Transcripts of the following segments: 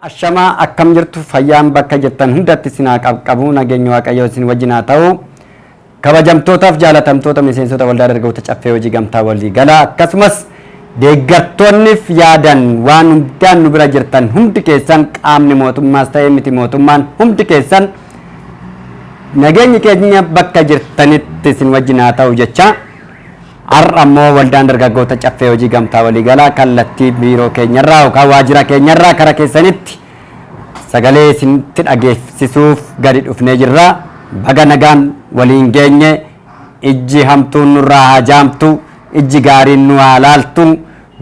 Ashamaa, akkam jirtu? Fayyaan bakka jirtan hundatti isin haa qaqqabu. Nageenya Waaqayyoo isin wajjin haa ta'u. Kabajamtootaaf jaalatamtoota miseensota Waldaa Dargaggoota Caffee Hojii Gamtaa Walii Galaa, akkasumas deeggartoonniif yaadan waan hundaan nu bira jirtan hundi keessan, qaamni mootummaas ta'ee miti mootummaan hundi keessan, nageenyi keenya bakka jirtanitti isin wajjin haa ta'u jecha, har'a ammoo Waldaan Dargaggoota Caffee Hojii Gamtaa Waliigalaa kallattii biiroo keenyarraa yookaan waajjira keenyarraa kara keessanitti sagalee isinitti dhageessisuuf gadi dhufnee jirra. Baga nagaan waliin geenye. Ijji hamtuun nurraa haa jaamtu, ijji gaariin nu haa laaltu,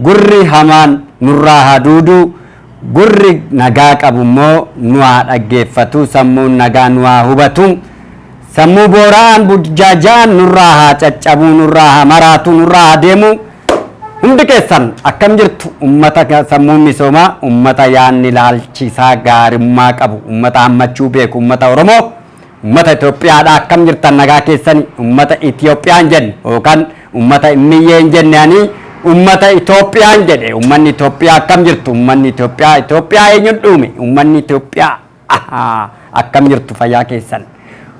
gurri hamaan nurraa haa duudu, gurri nagaa qabu immoo nu haa dhaggeeffatu, sammuun nagaa nu haa hubatu. Sammuu boora'aan burjaaja'aan nurraa haa caccabuu, nurraa haa maraatu, nurraa haa deemu. Hundi keessan akkam jirtu? Ummata sammuun misoomaa, ummata yaanni ilaalchisaa gaarummaa qabu, ummata hammachuu beeku, ummata Oromoo, ummata Itoophiyaadha, akkam jirtan? Nagaa keessani? Ummata Itoophiyaan jenne yookaan ummata Immiyyee hin jenne, ani ummata Itoophiyaan jedhe. Ummanni Itoophiyaa akkam jirtu? Ummanni Itoophiyaa, Itoophiyaa eenyuun dhuume? Ummanni Itoophiyaa akkam jirtu? Fayyaa keessan?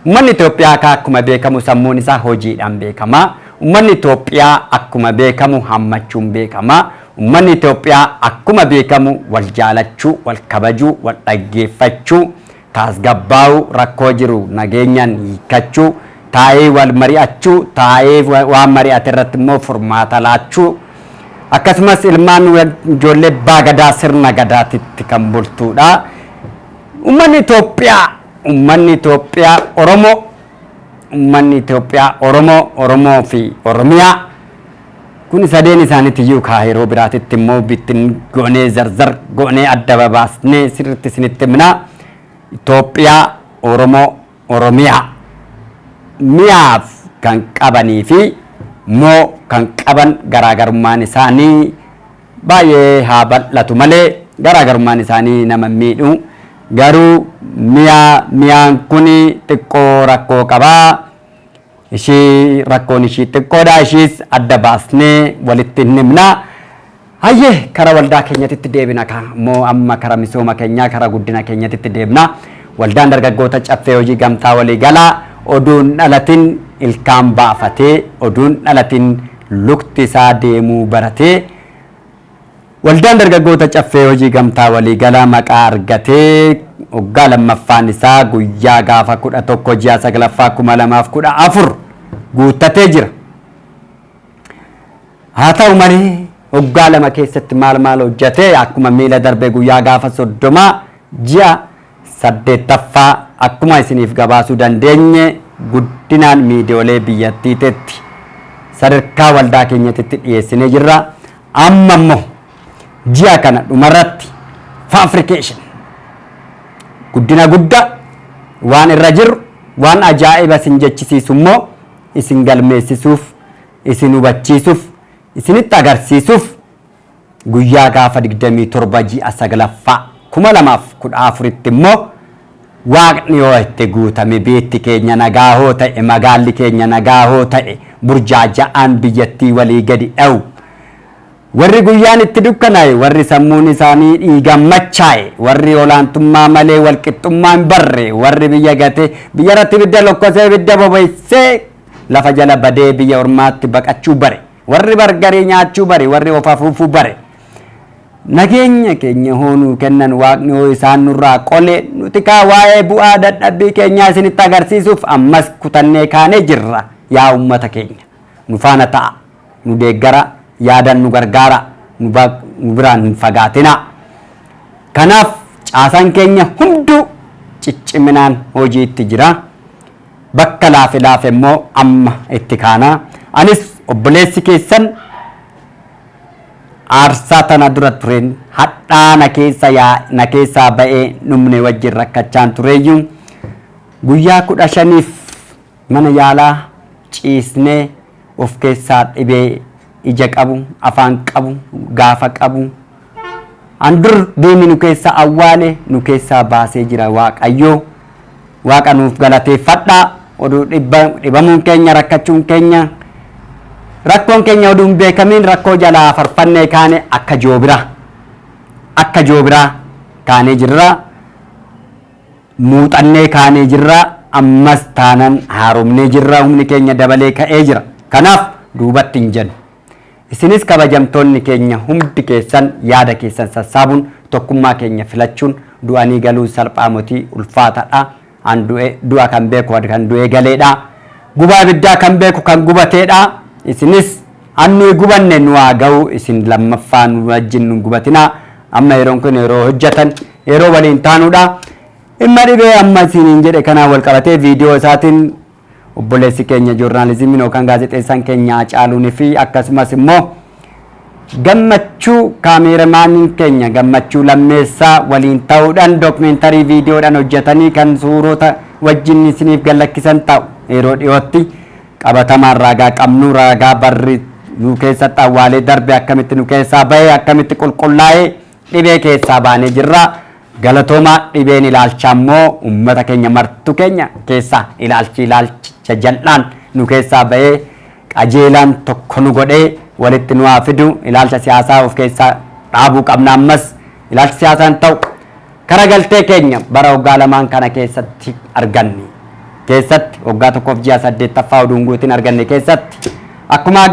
Ummanni Itoophiyaa akka akkuma beekamu sammuun isaa hojiidhaan beekama. Ummanni Itoophiyaa akkuma beekamu hammachuun beekama. Ummanni Itoophiyaa akkuma beekamu wal jaalachuu, wal kabajuu, wal dhaggeeffachuu, taasgabbaa'uu, rakkoo jiru nageenyaan hiikkachuu, taa'ee wal mari'achuu, taa'ee waan mari'ate irratti immoo furmaata laachuu, akkasumas ilmaan ijoollee abbaa gadaa sirna gadaatitti kan bultuudha. Ummanni Itoophiyaa Oromoo, ummanni Itoophiyaa Oromoo, Oromoo fi Oromiyaa kun sadeen isaaniitti iyyuu kaa yeroo biraatitti immoo bittin goonee, zarzar goonee, adda babaasnee sirriitti isinitti himna. Itoophiyaa, Oromoo, Oromiyaa mi'aaf kan qabanii fi moo kan qaban garaagarummaan isaanii baay'ee haa bal'atu malee garaagarummaan isaanii nama miidhu. Garuu mi'a mi'aan kun xiqqoo rakkoo qabaa. Ishii rakkoon ishii xiqqoodha, ishiis adda baasnee walitti hin himna. Hayyee, kara waldaa keenyatitti deebina immoo amma kara misooma keenyaa, kara guddina keenyatitti deebina. Waldaan Dargaggoota Caffee Hojii Gamtaa Waliigalaa oduun dhalatin ilkaan baafatee, oduun dhalatin lukti isaa deemuu baratee, Waldaan Dargaggoota Caffee Hojii Gamtaa Waliigalaa maqaa argatee waggaa lammaffaan isaa guyyaa gaafa 11 ji'a 9ffaa 2014 guuttatee jira. Haa ta'u malee waggaa 2 keessatti maal maal hojjetee? Akkuma miila darbe guyyaa gaafa 30 ji'a 8ffaa akkuma isiniif gabaasuu dandeenye, guddinaan miidiyoolee biyyattiitti sadarkaa waldaa keenyatti dhiyeessinee jirra. Amma immoo ji'a kana dhumarratti fabrication guddina guddaa waan irra jiru, waan ajaa'iba isin jechisiisu immoo isin galmeessisuuf, isin hubachiisuuf, isinitti agarsiisuuf guyyaa gaafa 27 ji'a 9ffaa 2014tti immoo, Waaqni yoo itti guutame, beetti keenya nagaa hoo ta'e, magaalli keenya nagaa hoo ta'e, burjaaja'aan biyyattii walii gadi dha'u, warri guyyaan itti dukkanaa'e, warri sammuun isaanii dhiigaan machaa'e, warri olaantummaa malee walqixxummaa hin barre, warri biyya gatee biyya irratti ibidda lokkosee, ibidda bobeessee lafa jala badee biyya ormaatti baqachuu bare, warri bargarii nyaachuu bare, warri of afuufuu bare, nageenya keenya hoonuu kennan, Waaqni hoo isaan nurraa qole, nuti kaa waa'ee bu'aa dadhabbii keenyaa isinitti agarsiisuuf ammas kutannee kaanee jirra. Yaa ummata keenya, nu faana ta'a, nu deeggara, yaadan nu gargaara, nu biraan hin fagaatina. Kanaaf caasaan keenya hunduu cicciminaan hojiitti jira. Bakka laafe laafe immoo amma itti kaana. Anis obboleessi keessan aarsaa tana dura tureen hadhaa na keessa yaa na keessaa ba'ee dhumne wajjin rakkachaan tureeyyuu, guyyaa 15f mana yaalaa ciisnee of keessaa dhibee ija qabu, afaan qabu, gaafa qabu andur diinni nu keessa awwaale nu keessaa baasee jira. Waaqayyoo Waaqa nuuf galateeffadhaa. Oduu dhibamuun keenya, rakkachuun keenya, rakkoon keenya oduu hin beekamiin rakkoo jalaa farfannee kaane. Akka joobiraa, akka joobiraa. Kaanee jirra. Muuxannee kaanee jirra. Ammas taanan haaromnee jirra. Humni keenya dabalee ka'ee jira. Kanaaf duubatti hin jennu. Isinis kabajamtoonni keenya hundi keessan yaada keessan sassaabuun tokkummaa keenya filachuun du'anii galuun salphaa motii ulfaataadha. An du'e du'a kan beeku kan du'ee galeedha. Gubaa ibiddaa kan beeku kan gubateedha. Isinis an nuyi gubanne nu haa ga'u, isin lammaffaa nu wajjin nu gubatinaa. Amma yeroon kun yeroo hojjetan yeroo waliin taanuudha. Dhimma dhibee amma isiniin jedhe kanaan wal qabatee viidiyoo isaatiin obboleessi keenya joornaalizimiin yookaan gaazexeessaan keenya Hacaaluunii fi akkasumas immoo Gammachuu kaameeramaaniin keenya Gammachuu Lammeessaa waliin ta'uudhaan dookumentarii viidiyoodhaan hojjetanii kan suurota wajjin isiniif gallakkisan ta'u yeroo dhiyootti. Qabatamaan raagaa qabnu, raagaa barri nu keessatti awwaalee darbe akkamitti nu keessaa bahe, akkamitti qulqullaa'ee dhibee keessaa baanee jirra. Galatoomaa. Dhibeen ilaalchaa immoo uummata keenya martu keenya keessaa ilaalchi ilaalcha jal'aan nu keessaa bahee qajeelaan tokko nu godhee walitti nu haa fidu. Ilaalcha siyaasaa of keessaa dhaabuu qabna. Ammas ilaalchi siyaasaa hin ta'u. Kara galtee keenya bara waggaa lamaan kana keessatti arganne keessatti, waggaa tokkoof ji'a saddeettaffaa oduun guutiin arganne keessatti, akkuma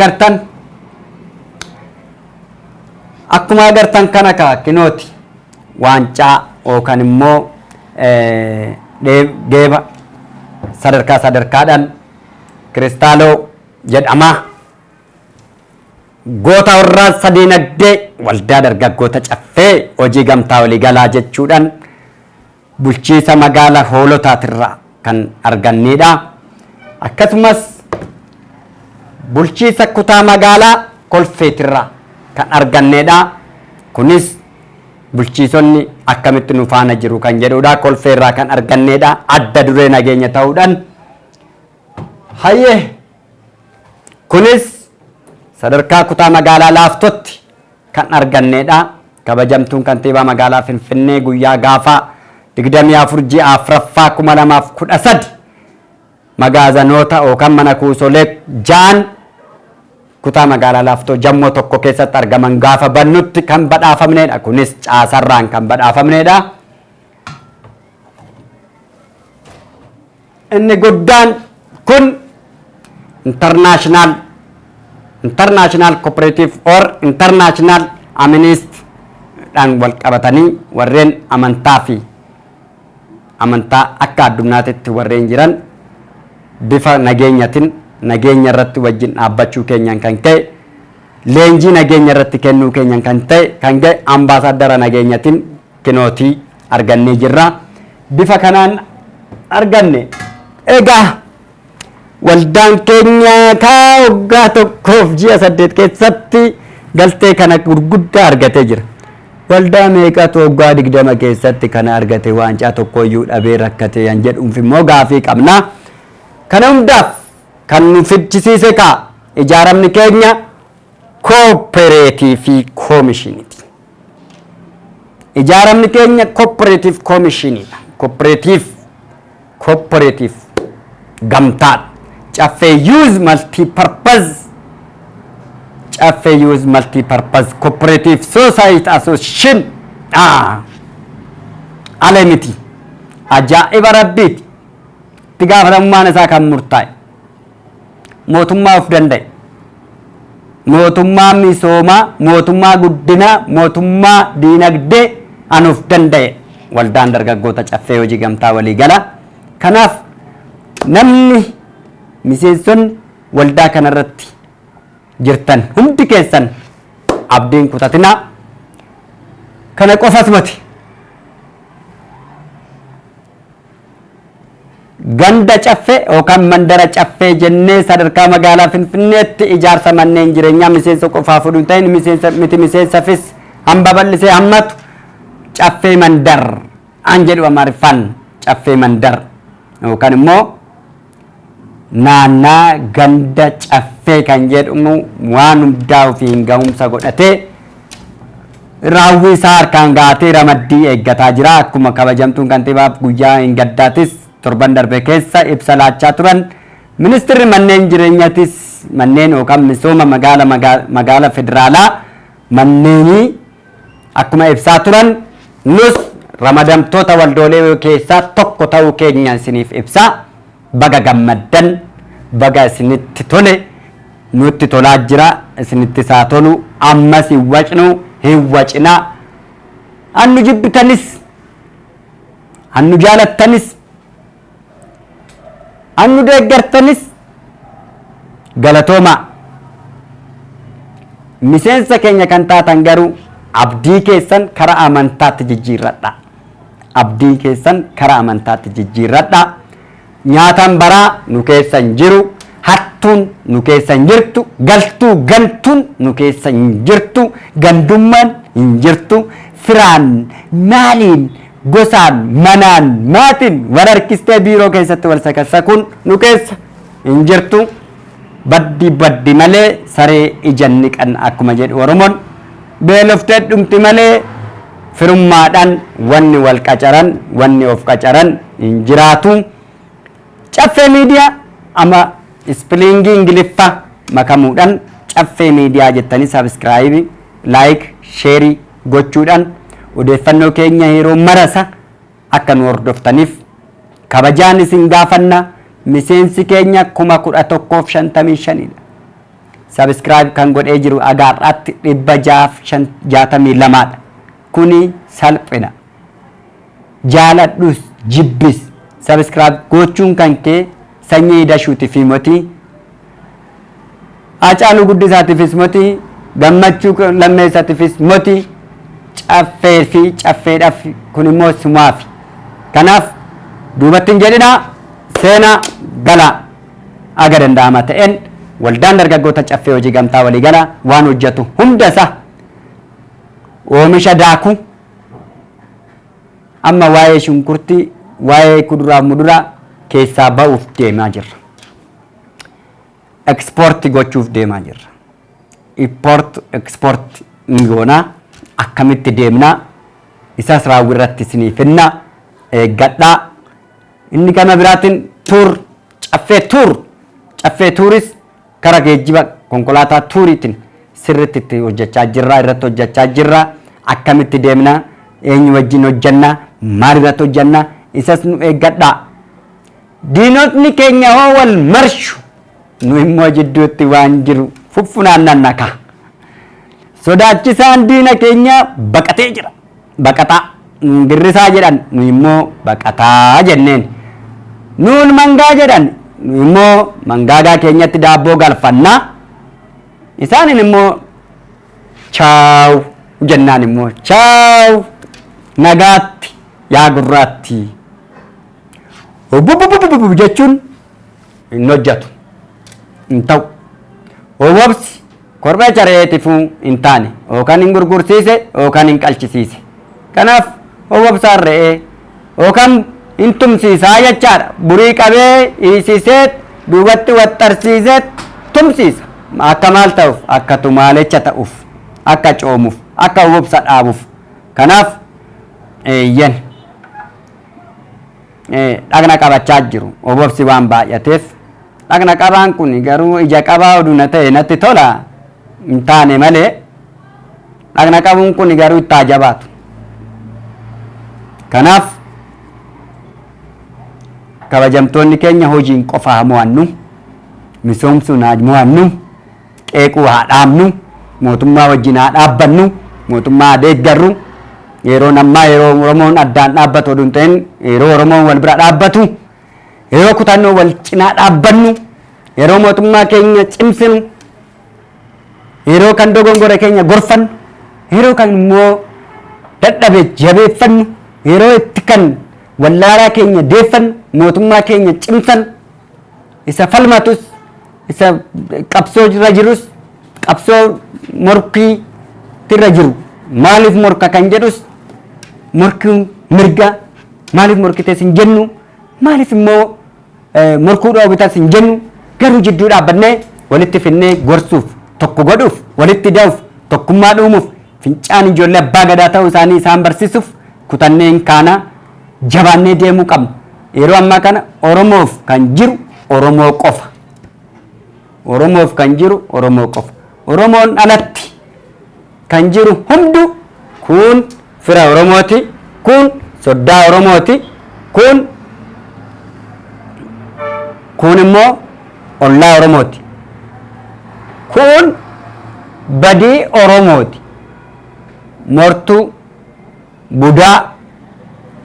agartan kana kaa kinooti waancaa yookaan immoo geeba sadarkaa sadarkaadhaan kiristaaloo jedhama. Goota warraaqsa dinagdee waldaa dargaggoota Caffee Hojii Gamtaa Waliigalaa jechuudhaan bulchiisa magaala Hoolotaatirraa kan argannedha. Akkasumas bulchiisa kutaa magaalaa Kolfeetirraa kan argannedha. Kunis bulchiisonni akkamitti nu faana jiru kan jedhudha. Kolfeerraa kan argannedha. Adda duree nageenya ta'uudhaan. Hayyee, kunis sadarkaa kutaa magaalaa Laaftootti kan argannedha. Kabajamtuun kantiibaa magaalaa Finfinnee guyyaa gaafa 24 ji'a afuraffaa 2013 magaazanoota yookaan mana kuusolee ja'an kutaa magaalaa Laaftoo Jammoo tokko keessatti argaman gaafa bannutti kan badhaafamnedha. Kunis caasarraan kan badhaafamnedha. Inni guddaan kun international cooperative or international amnist dhaan wal qabatanii warreen amantaa fi amantaa akka addunyaatitti warreen jiran bifa nageenyatiin nageenya irratti wajjin dhaabbachuu keenyaan kan ka'e, leenjii nageenya irratti kennuu keenyaan kan ta'e kan ga'e ambaasaaddara nageenyatiin kinootii argannee jirra. Bifa kanaan arganne. Egaa waldaan keenya kaa waggaa tokkoof ji'a 8 keessatti galtee kana gurguddaa argatee jira. Waldaa meeqatu waggaa 20 keessatti kana argate, waancaa tokkoyyuu dhabee rakkate yan jedhuuf immoo gaafii qabna. Kana hundaaf kan nu fichisiise kaa ijaaramni keenya kooppereetiivii koomishiniiti. Ijaaramni keenya cooperative koomishiniidha. Cooperative gamtaadha. Caffee Youth Multipurpose, Caffee Youth Multipurpose Cooperative Society Association dha. Ala miti. Ajaa'iba rabbiiti. Itti gaafatamummaan isaa kan murtaa'e. Mootummaa of danda'e. Mootummaa misoomaa, mootummaa guddinaa, mootummaa diinagdee an of danda'e waldaan dargaggoota Caffee Hojii Gamtaa Waliigalaa. Kanaaf namni miseensonni waldaa kanarratti jirtan hundi keessan abdiin kutatinaa. Kana qofas miti. Ganda Caffee yookaan mandara Caffee jennee sadarkaa magaalaa Finfinneetti ijaarsa manneen jireenyaa miseensa qofaa fudhu hin ta'in, miseensa miti, miseensafis hamba bal'isee hammatu Caffee Mandar an jedhu Amaariffaan Caffee Mandar yookaan immoo naannaa ganda Caffee kan jedhamu waan hundaa ofiin gahumsa godhatee raawwii isaa harkaan gahatee ramaddii eeggataa jira. Akkuma kabajamtuun kantiibaaf guyyaa hin gaddaatis torban darbe keessa ibsa laachaa turan. Ministeerri manneen jireenyatis manneen yookaan misooma magaala magaala federaalaa manneenii akkuma ibsaa turan nus Ramadamtoota waldoolee keessaa tokko ta'uu keenya isiniif ibsaa. Baga gammaddan, baga isinitti tole, nutti tolaa jira, isinittis haa tolu. Ammas hin wacnu, hin wacinaa. Annu jibbitanis, annu jaalattanis, annu deeggartanis galatoomaa. Miseensa keenya kan taatan garuu abdii keessan karaa amantaatti jijjiirradha. Abdii keessan karaa amantaatti jijjiirradha. Nyaataan baraa nu keessa hin jiru. Hattuun nu keessa hin jirtu. Galtuu gantuun nu keessa hin jirtu. Gandummaan hin jirtu. Firaan, maaliin, gosaan, manaan, maatiin wal harkistee biiroo keessatti wal sakassakuun nu keessa hin jirtu. Baddi baddi malee saree ija niqan akkuma jedhu Oromoon. Beeloftee dhumti malee firummaadhaan wanni wal qacaran, wanni of qacaran hin jiraatu. Caffee Miidiyaa amma spellingii Ingiliffaa makamuudhaan Caffee Miidiyaa jettanii subscribe, like, share gochuudhaan odeeffannoo keenya yeroo marasa akka nu hordoftaniif kabajaan isin gaafanna. Miseensi keenya 11,055dha. Subscribe kan godhee jiru agaarraatti 662dha. Kuni salphina. Jaaladhus jibbis subscribe gochuun kan kee sanyii dashuuti fi motii Haacaaluu Guddisaatiifis motii, Gammachuu Lammeessaatiifis motii, Caffee fi Caffeedhaaf kun immoo sumaafi. Kanaaf duubatti hin jedhinaa, seenaa galaa. Aga danda'ama ta'een waldaan dargaggoota Caffee Hojii Gamtaa Waliigalaa waan hojjetu hunda isaa oomisha daakuu, amma waa'ee shunkurtii, waa'ee kuduraaf muduraa keessaa ba'uuf deemaa jirra. Ekspoorti gochuuf deemaa jirra. Import export ni goonaa, akkamitti deemnaa, isas raawwii irratti isinii finnaa, eeggadhaa. Inni gama biraatiin tour, Caffee Tour, Caffee Touris kara geejjiba konkolaataa touriitiin sirriitti itti hojjechaa jirra, irratti hojjechaa jirra. Akkamitti deemnaa, eenyu wajjin hojjannaa, maal irratti hojjannaa, isas nu eeggadhaa. Diinotni keenya hoo wal marshu, nu immoo jidduutti waan jiru fuffunaannanna ka. Sodaachisaan diina keenya baqatee jira. Baqataa. Girrisaa jedhan, nu immoo baqataa jenneen. Nuun mangaa jedhan, nu immoo mangaagaa keenyatti daabboo galfannaa. Isaanin immoo chaaw jennaan immoo chaaw nagaatti yaa gurraatti. Bububububu jechuun hin hojjetu. Hin ta'u. Obobsi korbee careetifuu hin taane yookaan hin gurgursiise yookaan hin qalchisiise. Kanaaf obobsaan re'ee yookaan hin tumsiisaa jechaadha. Burii qabee hiisisee duubatti waxxarsiisee tumsiisa. Akka maal ta'uuf? Akka tumaalecha ta'uuf, akka coomuuf, akka obobsa dhaabuuf. Kanaaf eeyyan dhagna qabachaa jiru. Obobsi waan baay'ateef dhagna qabaan kun garuu ija qabaa oduu na ta'e natti tola, hin taane malee dhagna qabuun kun garuu itti haa jabaatu. Kanaaf kabajamtoonni keenya, hojiin qofa haa mo'annu, misoomsuun haa mo'annu, qeequu haa dhaabnu, mootummaa wajjin haa dhaabbannu, mootummaa haa deeggarru. Yeroon ammaa yeroo Oromoon addaan dhaabbatu oduu hin ta'in, yeroo Oromoon wal bira dhaabbatu, yeroo kutannoo wal cinaa dhaabbannu, yeroo mootummaa keenya cimsinu, yeroo kan dogongora keenya gorfannu, yeroo kan immoo dadhabe jabeeffannu, yeroo itti kan wallaalaa keenya deeffannu, mootummaa keenya cimsannu, isa falmatus, isa qabsoo irra jirus, qabsoo morkii irra jiru maaliif morka kan jedhus, morkiin mirga, maaliif morkitees hin jennu, maaliif immoo morkuu dhoobitas hin jennu, garuu jidduu dhaabbannee walitti finnee gorsuuf, tokko godhuuf, walitti da'uuf, tokkummaa dhuumuuf, fincaan ijoollee abbaa gadaa ta'uu isaanii isaan barsiisuuf kutannee hin kaana, jabaannee deemuu qabna. Yeroo ammaa kana Oromoof kan jiru Oromoo qofa. Oromoof kan jiru Oromoo qofa. Oromoon alatti kan jiru hundu kun fira Oromooti, kun Soddaa Oromooti. Kun kun immoo ollaa Oromooti. Kun badii Oromooti. Mortuu, budaa,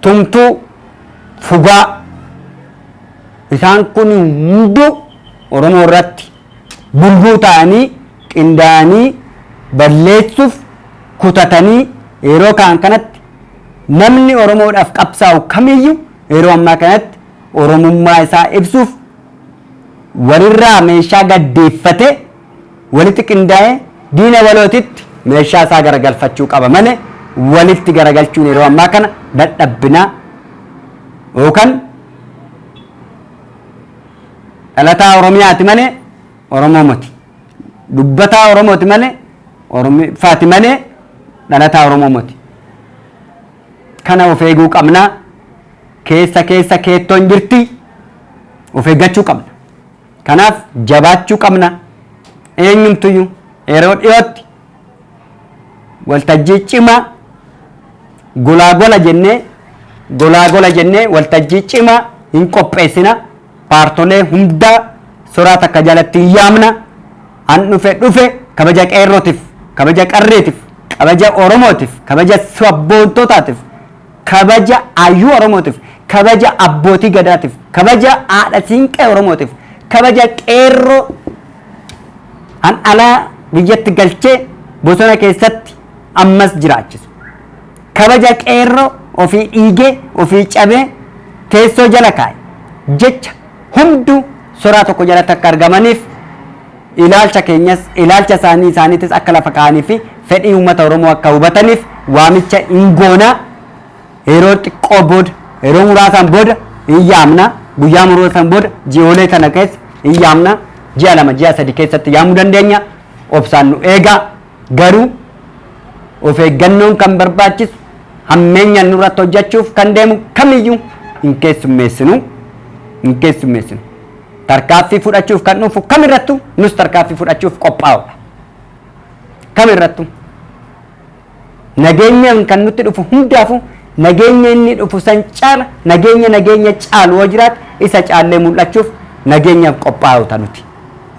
tumtuu, fugaa. Isaan kun hunduu Oromoo irratti bulbuu ta'anii qindaa'anii balleessuuf kutatanii yeroo kaan kanatti namni Oromoodhaaf qabsaa'u kamiyyuu yeroo ammaa kanatti Oromummaa isaa ibsuuf walirraa meeshaa gaddeeffatee walitti qindaa'ee diina walootitti meeshaa isaa garagalfachuu qaba malee walitti garagalchuun yeroo ammaa kana dadhabbinaa yookaan dhalataa Oromiyaati malee Oromoo miti. Dubbataa Oromooti malee Oromiffaati malee dhalataa Oromoo miti. Kana of eeguu qabna. Keessa keessa keettoon jirti. Of eeggachuu qabna. Kanaaf jabaachuu qabna. Eenyumtuyyuu yeroo dhiyootti waltajjii cimaa golaa gola jennee golaa gola jennee waltajjii cimaa hin qopheessina. Paartolee hundaa soraa takka jalatti hin yaamna. Han dhufe dhufe kabaja qeerrootiif, kabaja qarreetiif, kabaja Oromootiif, kabaja sabboontotaatiif, kabaja hayyuu Oromootiif, kabaja abbootii gadaatiif, kabaja haadha siinqee Oromootiif, kabaja qeerroo han alaa biyyatti galchee bosona keessatti ammas jiraachisu. Kabaja qeerroo ofii dhiigee ofii cabee teessoo jala kaa'e jecha hunduu soraa tokko jalatti akka argamaniif ilaalcha keenyas ilaalcha isaanii isaaniitis akka lafa kaa'anii fi fedhii uummata Oromoo akka hubataniif waamicha hin goonaa. Yeroo xiqqoo booda, yeroo muraasaan booda hin yaamna. Guyyaa muraasaan booda ji'oolee tana keessa hin yaamna. Ji'a 2, ji'a 3 keessatti yaamuu dandeenya. Obsaan nu eegaa. Garuu of eeggannoon kan barbaachisu hammeenyaan nurratti hojjechuuf kan deemu kamiyyuu hin keessummeessinu. Hin keessummeessinu. Tarkaaffii fudhachuuf kan dhufu kamirrattu nus tarkaaffii fudhachuuf qophaa'udha. Kamirrattu. Nageenyaan kan nutti dhufu hundaafu nageenya inni dhufu san caala nageenya nageenya caalu yoo jiraate isa caallee mul'achuuf nageenyaaf qophaa'uta nuti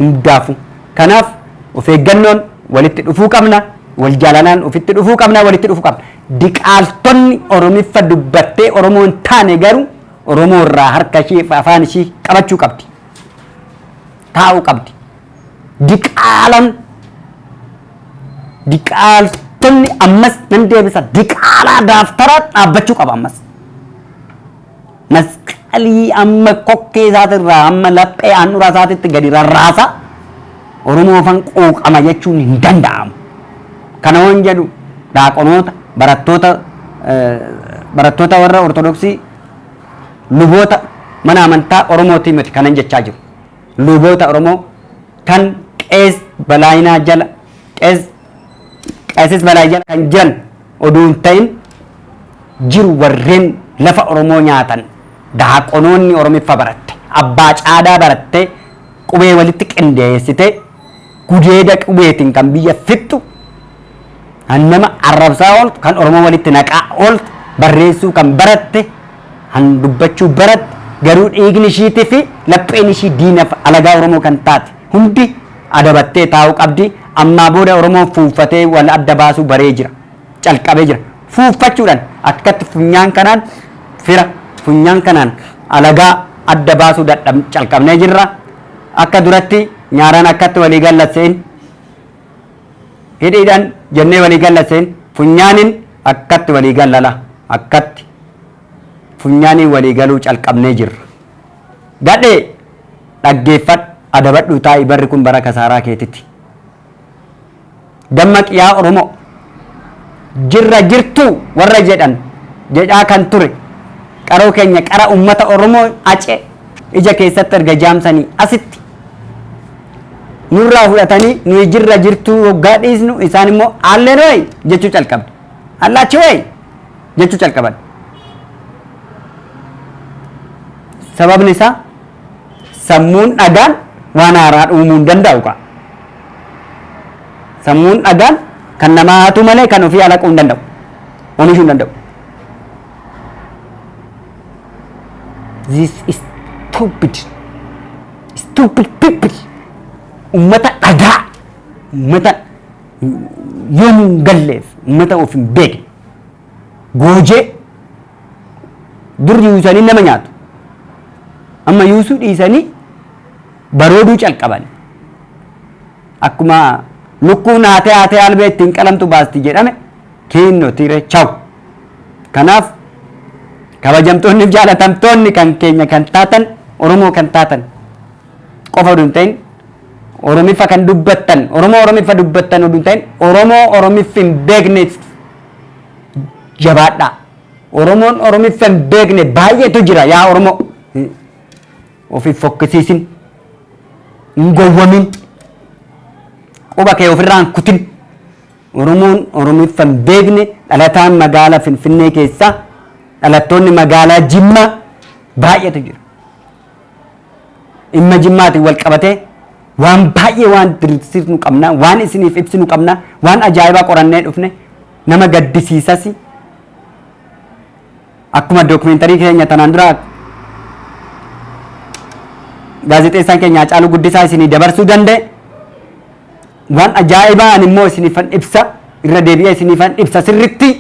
hundaafu. Kanaaf of eeggannoon walitti dhufuu qabna, wal jaalalaan ofitti dhufuu qabna, walitti dhufuu qabna. Diqaaltonni Oromiffa dubbattee Oromoo hin taane garuu Oromoo irraa harka ishee fi afaan ishee qabachuu qabdi. Taa'uu qabdi. Diqaalan diqaaltonni ammas nan deebisa diqaalaa daaftaraa dhaabbachuu qaba ammas. Masqalii amma kokkee isaatirraa amma laphee handhuraa isaatitti gadi rarraasa Oromoo afaan quuqama jechuun hin danda'amu. Kana waan jedhu daaqonoota barattoota barattoota warra Ortodoksii luboota mana amantaa Oromootii miti kanan jechaa jiru. Luboota Oromoo kan qees balaayinaa jala qees qeesis balaay jala kan jiran oduu hin ta'in jiru warreen lafa Oromoo nyaatan daaqonoonni Oromiffa baratte abbaa caadaa baratte qubee walitti qindeessite gudeeda qubeetiin kan biyya fixxu kan nama arrabsaa ooltu kan Oromoo walitti naqaa ooltu barreessuu kan baratte kan dubbachuu baratte garuu dhiigni ishiitii fi lapheen ishii diinaaf alagaa Oromoo kan taate hundi adabattee taa'uu qabdi. Ammaa booda Oromoon fuuffatee wal adda baasuu baree jira. Calqabee jira. Fuuffachuudhaan akkatti funyaan kanaan fira funyaan kanaan alagaa adda baasuu calqabnee jirra. Akka duratti nyaaraan akkatti walii gallatseen hidhiidhaan jennee walii gallatseen funyaaniin akkatti walii gallala akkatti funyaaniin walii galuu calqabnee jirra. Gadhee dhaggeeffadhu adabadhu taa'i barri kun bara kasaaraa keetitti. Dammaqi yaa Oromoo jirra jirtuu warra jedhan jedhaa kan ture qaroo keenya qara uummata Oromoo ace ija keessatti erga jaamsanii asitti nurraa fudhatanii nuyi jirra jirtuu waggaa dhiisnu isaan immoo aalleen wayi jechuu calqabne. Allaachi wayi jechuu calqaban. Sababni isaa sammuun dhagaan waan haaraa uumuu hin danda'u kaa. Sammuun dhagaan kan namaa hatu malee kan ofii alaquu hin danda'u. Oomishuu hin danda'u. This is stupid. Stupid people. Ummata dhagaa. Ummata yoomuu hin galleef, ummata of hin beekne. Goojee dur yuusanii nama nyaatu. Amma yuusuu dhiisanii barooduu calqaban. Akkuma lukkuun haatee haatee albee ittiin qalamtu baasti jedhame, kiinno tire chaw. Kanaaf kabajamtoonni fi jaalatamtoonni kan keenya kan taatan, Oromoo kan taatan qofa oduu hin ta'in, Oromiffa kan dubbattan, Oromoo Oromiffa dubbattan oduu hin ta'in, Oromoo Oromiffa hin beekne, jabaadhaa. Oromoon Oromiffa hin beekne baay'eetu jira. Yaa Oromoo, ofiif fokkisiisin, hin gowwamin, quba kee ofirraa hin kutin. Oromoon Oromiffa hin beekne, dhalataan magaalaa Finfinnee keessaa, dhalattoonni magaalaa Jimmaa baay'eetu jira. Dhimma Jimmaatiin wal qabatee waan baay'ee waan diriirsinu qabna, waan isiniif ibsinu qabna, waan ajaa'ibaa qorannee dhufne, nama gaddisiisas. Akkuma dookumentarii keenya tanaan dura gaazexeessaan keenya Haacaaluu Guddisaa isinii dabarsuu danda'e, waan ajaa'ibaa ani immoo isiniifan ibsa, irra deebi'ee isiniifan ibsa. Sirritti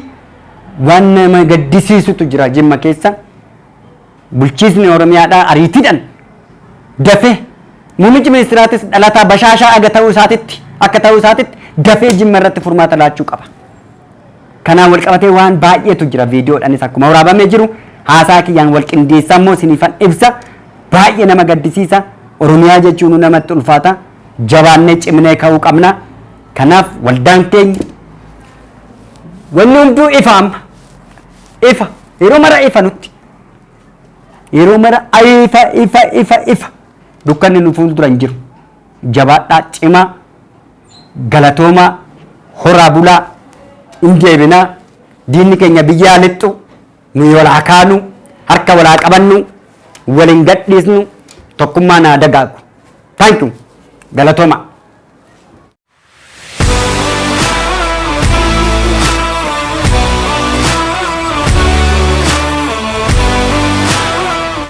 waan nama gaddisiisutu jira Jimma keessa. Bulchiisni Oromiyaadhaa ariitiidhaan dafee, muummichi ministiraatis dhalataa bashaashaa aga ta'uu isaatitti akka ta'uu isaatitti, dafee Jimma irratti furmaata laachuu qaba. Kanaan wal qabatee waan baay'eetu jira. Viidiyoodhaanis akkuma waraabamee jiru, haasaa kiyyaan wal qindeessaa immoo isiniifan ibsa. Baay'ee nama gaddisiisa. Oromiyaa jechuun namatti ulfaata. Jabaannee cimnee ka'uu qabna. Kanaaf waldaan keenya, wanni hunduu ifa amma. Ifa, yeroo mara ifa nutti. Yeroo mara ifa, ifa, ifa, ifa. Dukkanni nu fuuldura hin jiru. Jabaadhaa, cimaa, galatoomaa, horaa bulaa, hin deebinaa. Diinni keenya biyyaa lixxu, nuyi walaa kaanu, harka walaa qabannu, waliin gadhiisnu, tokkummaa naa dagaagu. Thank you. Galatooma.